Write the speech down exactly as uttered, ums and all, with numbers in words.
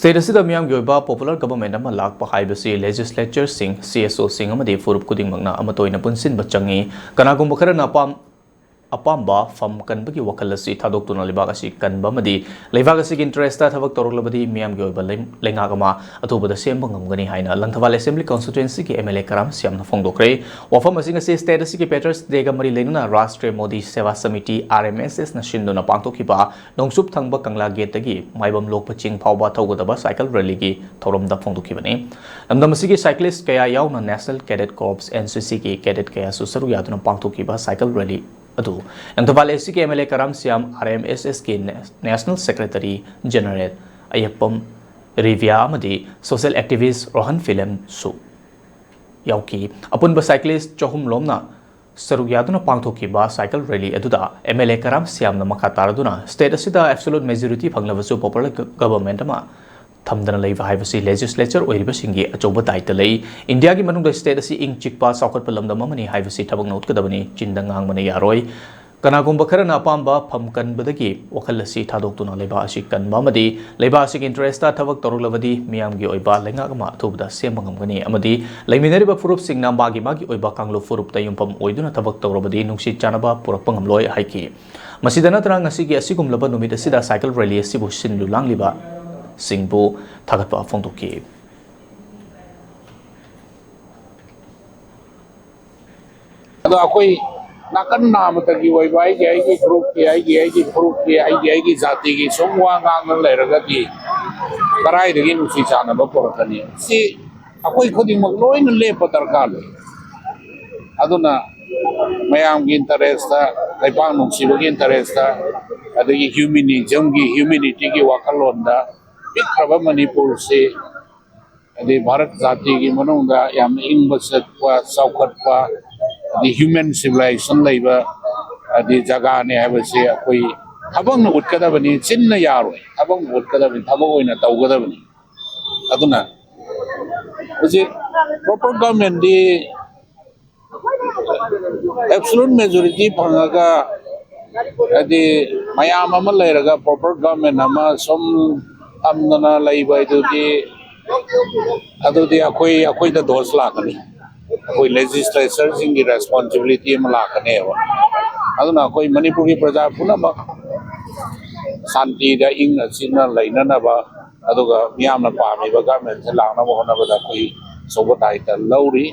State ꯑꯁꯤꯗ ꯃꯤꯌꯥꯝꯒꯤ ꯑꯣꯏꯕ popular government ꯑꯃ ꯂꯥꯛꯄ ꯍꯥꯏꯕꯁꯤ legislatureꯁꯤꯡ, C S Oꯁꯤꯡ ꯑꯃꯗꯤ ꯐꯨꯔꯨꯞ ꯈꯨꯗꯤꯡꯃꯛꯅ ꯑꯃꯠꯇ ꯑꯣꯏꯅ ꯄꯨꯟꯁꯤꯟꯕ ꯆꯪꯏ꯫ ꯀꯅꯥꯒꯨꯝꯕ ꯈꯔꯅ ꯑꯄꯥꯝ-, ꯑꯄꯥꯝꯕ ꯐꯝ ꯀꯟꯕꯒꯤ ꯋꯥꯈꯜ ꯑꯁꯤ ꯊꯥꯗꯣꯛꯇꯨꯅ ꯂꯩꯕꯥꯛ ꯑꯁꯤ ꯀꯟꯕ ꯑꯃꯗꯤ ꯂꯩꯕꯥꯛ ꯑꯁꯤꯒꯤ interestꯇ ꯊꯕꯛ ꯇꯧꯔꯛꯂꯕꯗꯤ ꯃꯤꯌꯥꯝꯒꯤ ꯑꯣꯏꯕ ꯂꯩ-, ꯂꯩꯉꯥꯛ ꯑꯃ ꯑꯊꯨꯕꯗ ꯁꯦꯝꯕ ꯉꯝꯒꯅꯤ ꯍꯥꯏꯅ Langthabal Assembly Constituencyꯒꯤ M L A ꯀꯔꯥꯝ ꯁ꯭ꯌꯥꯝꯅ ꯐꯣꯡꯗꯣꯛꯈ꯭ꯔꯦ꯫ ꯋꯥꯐꯝ ꯑꯁꯤꯡ ꯑꯁꯤ state ꯑꯁꯤꯒꯤ Patriots Dayꯒ ꯃꯔꯤ ꯂꯩꯅꯅ ꯔꯥꯁꯇ꯭ꯔꯤꯌ ꯃꯣꯗꯤ ꯁꯦꯕꯥ ꯁꯃꯤꯇꯤ, R M S Sꯅ ꯁꯤꯟꯗꯨꯅ ꯄꯥꯡꯊꯣꯛꯈꯤꯕ ꯅꯣꯡꯆꯨꯞ ꯊꯪꯕ ꯀꯪꯂꯥ gateꯇꯒꯤ ꯃꯥꯏꯕꯝ ꯂꯣꯛꯄ ꯆꯤꯡ ꯐꯥꯎꯕ ꯊꯧꯒꯗꯕ cycle rallyꯒꯤ ꯊꯧꯔꯝꯗ ꯐꯣꯡꯗꯣꯛꯈꯤꯕꯅꯤ꯫ ꯂꯝꯗꯝ ꯑꯁꯤꯒꯤ cyclist ꯀꯌꯥ ꯌꯥꯎꯅ National Cadet Corps, N C Cꯒꯤ cadet ꯀꯌꯥꯁꯨ ꯁꯔꯨꯛ ꯌꯥꯗꯨꯅ ꯄꯥꯡꯊꯣꯛꯈꯤꯕ cycle rally ꯑꯗꯨ Langthabal ACꯒꯤ M L A Karam Shyam, R M S Sꯒꯤ National Secretary General ꯑꯌꯦꯛꯄꯝ ꯔꯤꯕꯤꯌꯥ ꯑꯃꯗꯤ social activist ꯔꯣꯍꯟ ꯐꯤꯂꯝꯁꯨ ꯌꯥꯎꯈꯤ꯫ ꯑꯄꯨꯟꯕ cyclist ꯆꯍꯨꯝ ꯂꯣꯝꯅ ꯁꯔꯨꯛ ꯌꯥꯗꯨꯅ ꯄꯥꯡꯊꯣꯛꯈꯤꯕ cycle rally ꯑꯗꯨꯗ M L A ꯀꯔꯥꯝ ꯁ꯭ꯌꯥꯝꯅ ꯃꯈꯥ ꯇꯥꯔꯗꯨꯅ state ꯑꯁꯤꯗ absolute majority ꯐꯪꯂꯕꯁꯨ popular government ꯑꯃ ꯊꯝꯗꯅ ꯂꯩꯕ ꯍꯥꯏꯕꯁꯤ legislature ꯑꯣꯏꯔꯤꯕꯁꯤꯡꯒꯤ ꯑꯆꯧꯕ ꯗꯥꯏꯇ ꯂꯩ꯫ ꯏꯟꯗꯤꯌꯥꯒꯤ ꯃꯅꯨꯡꯗ state ꯑꯁꯤ ꯏꯪ ꯆꯤꯛꯄ ꯆꯥꯎꯈꯠꯄ ꯂꯝꯗꯝ ꯑꯃꯅꯤ ꯍꯥꯏꯕꯁꯤ ꯊꯕꯛꯅ ꯎꯠꯀꯗꯕꯅꯤ, ꯆꯤꯟꯗ ꯉꯥꯡꯕꯅ ꯌꯥꯔꯣꯏ꯫ ꯀꯅꯥꯒꯨꯝꯕ ꯈꯔꯅ ꯑꯄꯥꯝꯕ ꯐꯝ ꯀꯟꯕꯗꯒꯤ ꯋꯥꯈꯜ ꯑꯁꯤ ꯊꯥꯗꯣꯛꯇꯨꯅ ꯂꯩꯕꯥꯛ ꯑꯁꯤ ꯀꯟꯕ ꯑꯃꯗꯤ ꯂꯩꯕꯥꯛ ꯑꯁꯤꯒꯤ interestꯇ ꯊꯕꯛ ꯇꯧꯔꯛꯂꯕꯗꯤ ꯃꯤꯌꯥꯝꯒꯤ ꯑꯣꯏꯕ ꯂꯩꯉꯥꯛ ꯑꯃ ꯑꯊꯨꯕꯗ ꯁꯦꯝꯕ ꯉꯝꯒꯅꯤ ꯑꯃꯗꯤ ꯂꯩꯃꯤꯟꯅꯔꯤꯕ ꯐꯨꯔꯨꯞꯁꯤꯡꯅ ꯃꯥꯒꯤ ꯃꯥꯒꯤ ꯑꯣꯏꯕ ꯀꯥꯡꯂꯨꯞ ꯐꯨꯔꯨꯞꯇ ꯌꯨꯝꯐꯝ ꯑꯣꯏꯗꯨꯅ ꯊꯕꯛ ꯇꯧꯔꯕꯗꯤ ꯅꯨꯡꯁꯤ ꯆꯥꯟꯅꯕ ꯄꯨꯔꯛꯄ ꯉꯝꯂꯣꯏ ꯍꯥꯏꯈꯤ꯫ ꯃꯁꯤꯗ ꯅꯠꯇꯅ ꯉꯁꯤꯒꯤ ꯑꯁꯤꯒꯨꯝꯂꯕ ꯅꯨꯃꯤꯠ ꯑꯁꯤꯗ cycle rally ꯑꯁꯤꯕꯨ ꯁꯤꯟꯂꯨ ꯂꯥꯡꯂꯤꯕꯁꯤꯡꯕꯨ ꯊꯥꯒꯠꯄ ꯐꯣꯡꯗꯣꯛꯈꯤ꯫ ꯑꯗꯣ ꯑꯩꯈꯣꯏ ꯅꯥꯀꯟ ꯅꯥꯃꯇꯒꯤ ꯑꯣꯏꯕ ꯑꯩꯒꯤ ꯑꯩꯒꯤ ꯐꯨꯔꯨꯞꯀꯤ, ꯑꯩꯒꯤ ꯑꯩꯒꯤ ꯐꯨꯔꯨꯞꯀꯤ, ꯑꯩꯒꯤ ꯑꯩꯒꯤ ꯖꯥꯇꯤꯒꯤ ꯁꯨꯝ ꯋꯥ ꯉꯥꯡꯅ ꯂꯩꯔꯒꯗꯤ ꯀꯗꯥꯏꯗꯒꯤ ꯅꯨꯡꯁꯤ ꯆꯥꯟꯅꯕ ꯄꯨꯔꯛꯀꯅꯤ? ꯁꯤ ꯑꯩꯈꯣꯏ ꯈꯨꯗꯤꯡꯃꯛ ꯂꯣꯏꯅ ꯂꯦꯞꯄ ꯗꯔꯀꯥꯔ ꯂꯩ꯫ ꯑꯗꯨꯅ ꯃꯌꯥꯝꯒꯤ interestꯇ, ꯂꯩꯕꯥꯛ ꯅꯨꯡꯁꯤꯕꯒꯤ interestꯇ, ꯑꯗꯒꯤ humanismꯒꯤ, humanityꯒꯤ ꯋꯥꯈꯜꯂꯣꯟꯗ ꯄꯤꯛꯈ꯭ꯔꯕ ꯃꯅꯤꯄꯨꯔꯁꯤ, ꯍꯥꯏꯗꯤ ꯚꯥꯔꯠ ꯖꯥꯇꯤꯒꯤ ꯃꯅꯨꯡꯗ ꯌꯥꯝꯅ ꯏꯪꯕ ꯆꯠꯄ, ꯆꯥꯎꯈꯠꯄ, ꯍꯥꯏꯗꯤ human civilization ꯂꯩꯕ, ꯍꯥꯏꯗꯤ ꯖꯒꯥꯅꯤ ꯍꯥꯏꯕꯁꯤ ꯑꯩꯈꯣꯏ ꯊꯕꯛꯅ ꯎꯠꯀꯗꯕꯅꯤ, ꯆꯤꯟꯅ ꯌꯥꯔꯣꯏ, ꯊꯕꯛꯅ ꯎꯠꯀꯗꯕꯅꯤ, ꯊꯕꯛ ꯑꯣꯏꯅ ꯇꯧꯒꯗꯕꯅꯤ꯫ ꯑꯗꯨꯅ ꯍꯧꯖꯤꯛ proper governmentꯗꯤ absolute majority ꯐꯪꯉꯒ, ꯍꯥꯏꯗꯤ ꯃꯌꯥꯝ ꯑꯃ ꯂꯩꯔꯒ proper government ꯑꯃ ꯁꯨꯝ ꯇꯝꯗꯅ ꯂꯩꯕ ꯍꯥꯏꯗꯨꯗꯤ, ꯑꯗꯨꯗꯤ ꯑꯩꯈꯣꯏ, ꯑꯩꯈꯣꯏꯗ ꯗꯣꯁ ꯂꯥꯛꯀꯅꯤ꯫ ꯑꯩꯈꯣꯏ ꯂꯦꯖꯤꯁꯂꯦꯆꯔꯁꯤꯡꯒꯤ ꯔꯦꯁꯄꯣꯟꯁꯤꯕꯤꯂꯤꯇꯤ ꯑꯃ ꯂꯥꯛꯀꯅꯦꯕ꯫ ꯑꯗꯨꯅ ꯑꯩꯈꯣꯏ ꯃꯅꯤꯄꯨꯔꯒꯤ ꯄ꯭ꯔꯖꯥ ꯄꯨꯝꯅꯃꯛ ꯁꯥꯟꯇꯤꯗ ꯏꯪꯅ ꯆꯤꯛꯅ ꯂꯩꯅꯅꯕ, ꯑꯗꯨꯒ ꯃꯤꯌꯥꯝꯅ ꯄꯥꯝꯃꯤꯕ ꯒꯃꯦꯟꯁꯦ ꯂꯥꯛꯅꯕ ꯍꯣꯠꯅꯕꯗ ꯑꯩꯈꯣꯏ ꯑꯆꯧꯕ ꯗꯥꯏꯇ ꯂꯧꯔꯤ꯫